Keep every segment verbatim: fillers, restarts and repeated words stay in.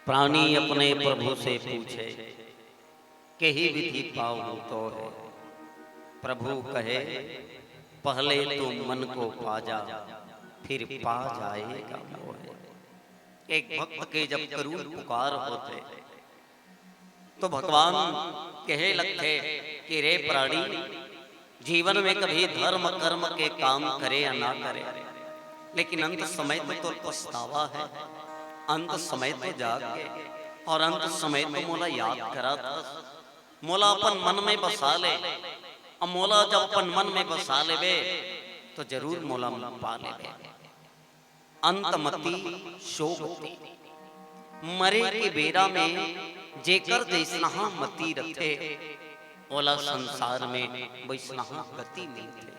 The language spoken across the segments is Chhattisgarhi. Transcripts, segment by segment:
प्राणी अपने प्रभु से पूछे, केहि विधि पाऊं तो है। प्रभु कहे, पहले तू मन को पा जा, फिर पा जाएगा मोहे। एक भक्त के जब करुण पुकार होथे, तो भगवान कहे लगथे कि रे प्राणी, जीवन में कभी धर्म कर्म के काम करे या ना करे, लेकिन अंत समय तो तोर पछतावा हे, अंत समय तो जाग गे, और अंत समय तो मोला याद करत हस, मोला अपन मन में बसा ले। अब मोला जब अपन मन में बसा लेबे, तो जरूर मोला पा लेबे। अंत मति शोक गति। मरे के बेरा में जेकर जइसनहा मति रथे, ओला संसार में वइसनहा गति मिलथे।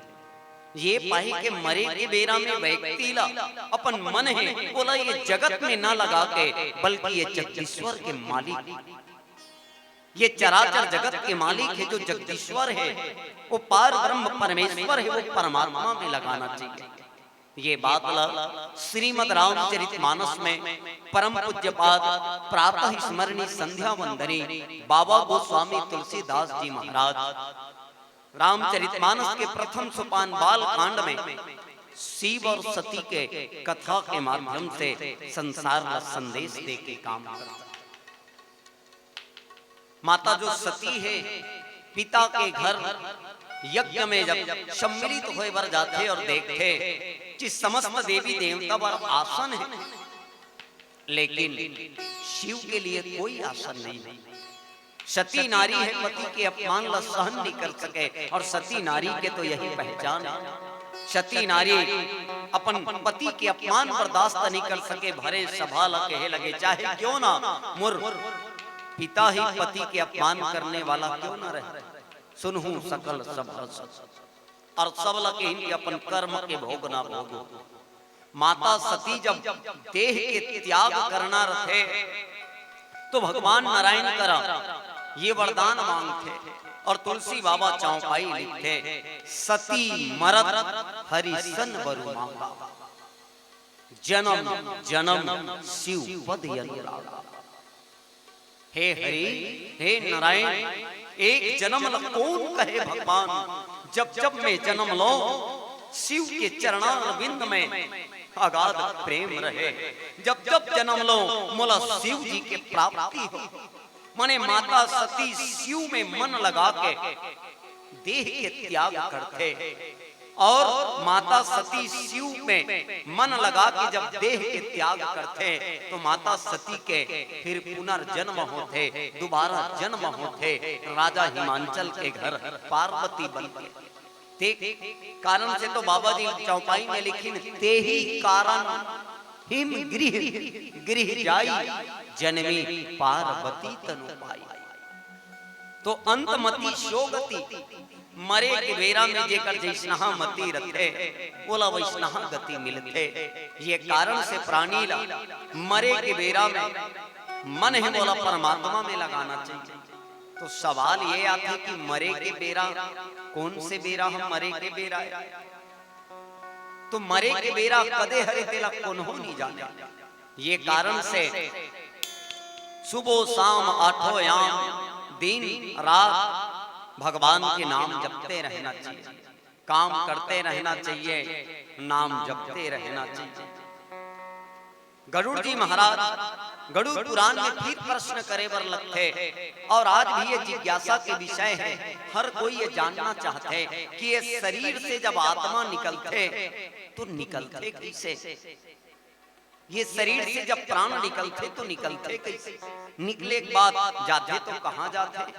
ये पाही के मरे के बेरा में व्यक्ति ला अपन मन हे, ओला ये जगत में न लगा के, बल्कि ये जगदीश्वर के मालिक, ये चराचर जगत के मालिक हे, जो जगदीश्वर हे, वो पार ब्रह्म परमेश्वर हे, वो परमात्मा में लगाना चाहिए। ये बात ला श्रीमद् रामचरित मानस में परम पूज्यपाद प्रातः स्मरणी संध्या वंदनी बाबा गोस्वामी तुलसीदास जी महाराज रामचरित मानस के प्रथम सोपान बाल कांड में शिव और सती के कथा के माध्यम से संसार ला संदेश दे के काम करता। माता जो सती हे, पिता के घर यज्ञ में जब सम्मिलित होए बर जाथे और देखथे कि समस्त देवी देवता बर आसन हे, लेकिन शिव के लिए कोई आसन नहीं है। सती नारी हे, पति के अपमान ला सहन नहीं कर सके, और सती नारी के तो यही पहचान हे। सती नारी अपन पति के अपमान बर्दाश्त नहीं कर सके, भरे सभा ला कहे लगे, चाहे क्यों ना मोर पिता ही पति के अपमान करने वाला क्यों ना रहे, सुनहूं सकल सभा सुन। और सब ला कहिन कि अपन कर्म के भोग ना भोगो। माता सती जब देह के त्याग करना रथे, तो भगवान नारायण करा ये वरदान मांगथे, और तुलसी बाबा चौपाई लिखथे, सती मरत हरि सन बरु मांगा, जन्म जन्म शिव पद अनुरागा। हे हरि, हे नारायण, एक जन्म ल कोन कहे भगवान, जब जब मैं जन्म लो, शिव के चरणारविंद में अगाध प्रेम रहे। जब जब जन्म लो, मोला शिव जी के प्राप्ति हो। माने माता सती शिव में मन लगा के देह के त्याग करथे, और माता सती शिव में मन लगा के जब देह के त्याग करथे, तो माता सती के फिर पुनर्जन्म होथे, दोबारा जन्म होथे, राजा हिमांचल के घर पार्वती बन के। ते कारण से तो बाबा जी चौपाई में लिखिन, तेहि कारण हिम गृह गृह जाई, जनमी पार्वती तनु पाई। तो अंत मति सो गति, मरे के बेरा में जेकर जैसनहा मति रथे, ओला वैसनहा गति मिलथे। ये कारण से प्राणी ला मरे के बेरा में मन हे, ओला परमात्मा में लगाना चाहिए। तो सवाल ये आथे कि मरे के बेरा, कौन से बेरा हम मरे के बेरा हे? तो मरे के बेरा कदे हरे, तेला कोनो नहीं जाने। ये कारण से सुबह शाम आठों याम, दिन रात भगवान के नाम जपते रहना चाहिए, काम करते रहना चाहिए, नाम जपते रहना चाहिए। गरुड़ जी महाराज गरुड़ पुराण में फिर प्रश्न करे बर लगथे, और आज भी ये जिज्ञासा के विषय हे। हर कोई ये जानना चाहथे कि ये शरीर से जब आत्मा निकलथे, तो निकलथे कैसे? ये शरीर से जब प्राण निकलथे, तो निकलथे कैसे? निकले के बाद जाथे तो कहाँ जाथे?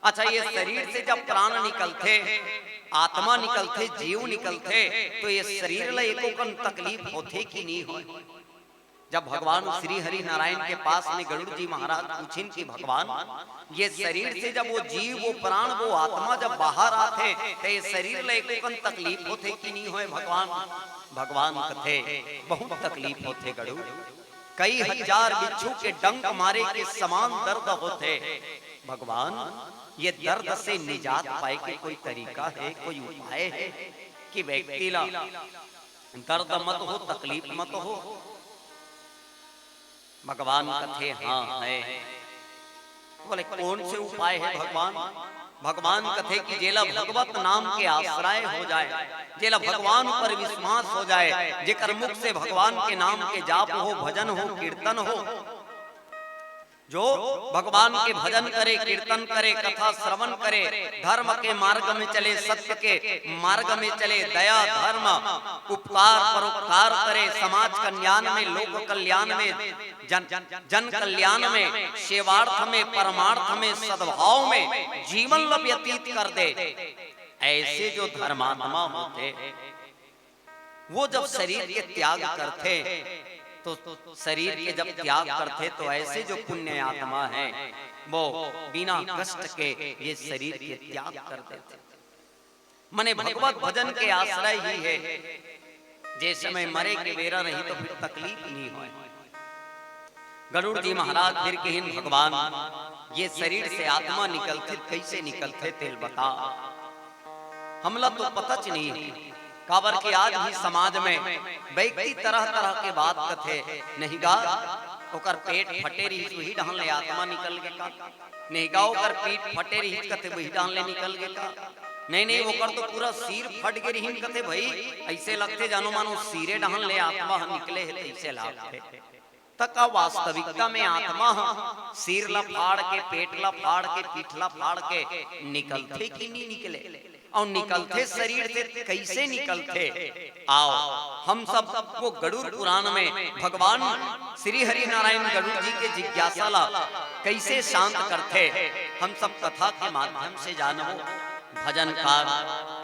अच्छा, ये शरीर से जब प्राण निकलथे, आत्मा निकलथे, जीव निकलथे, तो ये शरीर ला एको कन तकलीफ होथे कि नहीं होय? जब भगवान श्री हरि नारायण के पास में गरुड़ जी महाराज पूछिन कि भगवान, ये शरीर से जब वो जीव, वो प्राण, वो आत्मा जब बाहर आथे, तो ये शरीर ला एको कन तकलीफ होथे कि नहीं होय भगवान? भगवान कथे, बहुत तकलीफ होथे गरुड़, कई हजार बिच्छू के डंक मारे के समान दर्द होथे। भगवान, ये दर्द से निजात पाए के कोई तरीका हे, कोई उपाय हे कि व्यक्ति ला दर्द मत हो, तकलीफ मत हो? भगवान कथे, हाँ है। तो बोले, कौन से उपाय है भगवान? भगवान कथे कि जेला भगवत नाम के आश्रय हो जाए, जेला भगवान ऊपर विश्वास हो जाए, जेकर मुख से भगवान के नाम के जाप हो, भजन हो, कीर्तन हो, जो भगवान के भजन करे, कीर्तन करे, कथा श्रवण करे, धर्म के मार्ग में चले, सत्य के मार्ग में चले, दया, धर्म, उपकार, परोपकार करे, समाज कल्याण में, लोक कल्याण में, जन, जन कल्याण में, सेवार्थ में, परमार्थ में, सद्भाव में जीवन ल व्यतीत कर दे। ऐसे जो धर्मात्मा होथे, वो जब शरीर के त्याग करथे, तो शरीर के जब त्याग करथे, तो ऐसे जो पुण्य आत्मा है, वो बिना कष्ट के ये शरीर के त्याग कर देथे। मने भगवत भजन के आश्रय ही है। जे समय मरे के बेरा रही, तो फिर तकलीफ नहीं होय। गरुड़ जी महाराज फिर कहिन, भगवान, ये शरीर से आत्मा निकलथे, कैसे निकलथे, तेल बता। हमला तो पता च नहीं है, काबर कि आज भी समाज में व्यक्ति तरह तरह के बात कथे, नहीं गा, ओकर पेट फटे रहिस, वही डहन ले आत्मा निकल गे का, नहीं गा, ओकर पीठ फटे रहिस कथे, वही डहन ले निकल गे का, नहीं, नहीं, ओकर तो पूरा सिर फट गे रहिन कथे, भाई, ऐसे लगथे जानो मानो सिरे डहन ले आत्मा ह निकले हे, तैसे लागथे। त का वास्तविकता में आत्मा ह सिर ला फाड़ के, पेट ला फाड़ के, पीठ ला फाड़ के निकलथे कि नहीं निकले? अउ निकलथे शरीर से, कैसे निकलथे? आओ, हम सब वो गरुड़ पुराण में भगवान श्री हरि नारायण गरुड़ जी के जिज्ञासा ला कैसे शांत करथे, हम सब कथा के माध्यम से जानबो। भजनकार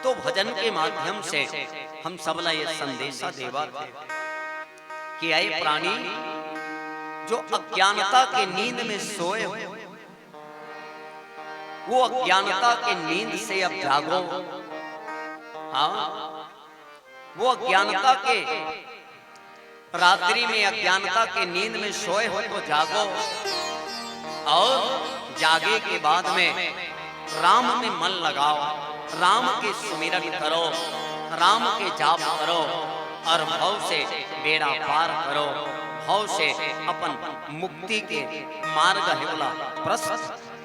तो भजन के माध्यम से हम सब ला ये संदेशा देवत हे कि ऐ प्राणी, जो अज्ञानता के नींद में सोए हो, वो अज्ञानता के नींद से अब जागो। हाँ, वो अज्ञानता के, रात्रि में अज्ञानता के नींद में सोए हो तो जागो, और जागे के बाद में राम में मन लगाओ, राम के सुमिरन करो, राम के जाप करो, और भव से बेड़ा पार करो, भव से अपन मुक्ति के मार्ग हे ओला प्रशस्त